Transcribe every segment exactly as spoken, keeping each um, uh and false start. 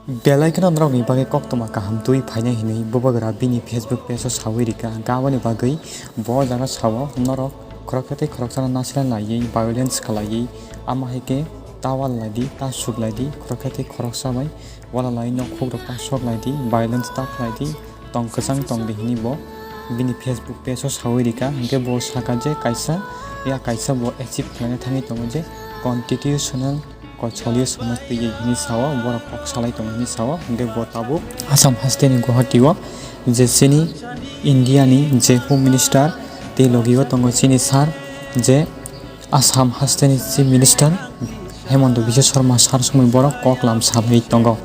Belai kheno norokni bagwi koktwma kaham twi phainai hinwi bubagra bini Facebook page o sawi rikha. Hwnkhe aboni bagwi bo o jaga sao norok khoroksa tei khoroksano nasra laiwi violence khlaiwi, ama hai khe ta wal laidi, ta suk laidi, khoroksa tei khoroksa bai wala lai nok hukrok ta sok laidi, violence ta khlaidi, tong kwchang tongdi hinwi bo bini Facebook page o sawi rikha. Hwnkhe bo sakha je kaisa ya kaisa bo achieve khlaina thangwi tongo je constitutional Kocholi sono twiwi hini sao, borok kok salai tongo hini sao, hwnkhe bo tabuk Assam hasteni Guwahati o je chini India ni je Home Minister tei logi o tongo chini sir je Assam hasteni Chief Minister Hemanta Biswa Sarma sir sumui borok kok lam salai tongo.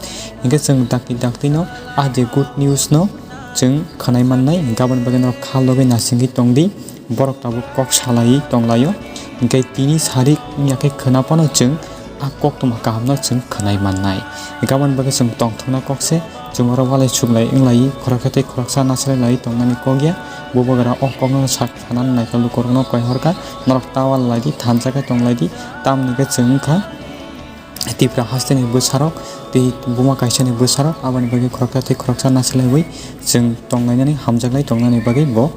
Hwnkhe chwng dakti dakti no a je good news no chwng khwnai mannai, hwnkhe aboni bagwi norok kha logwi nasingwi tongdi. Borok tabuk kok salaiwi tonglaio, hwnkhe tini sarik wngya khe khwna phano chwng a koktwma kahamno chwng khwnai mannai. Hwnkhe aboni bagwi chwng tongthokna kok se, chwng oro walai suklai wnglaiwi khoroksa tei khoroksa nasrai laiwi tongnani kok ya. Bubagra o kokno sak sanani naikha lukurokno koihorkha, norok ta wal laidi, thansa khe tonglaidi, tamoni khe chwng wngkha Tipra hasteni bwsarok tei buma kaisani bwsarok, aboni bagwi khoroksa tei khoroksa nasilaiwi chwng tonglainani, hamjaklai tongnani bagwi bo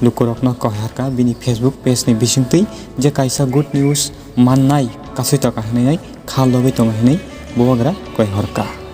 lukurokno koihorkha bini Facebook page ni bisingtwi je kaisa good news mannai kasui toka hinwi kha logwi tongo hinwi bubagra koihorkha.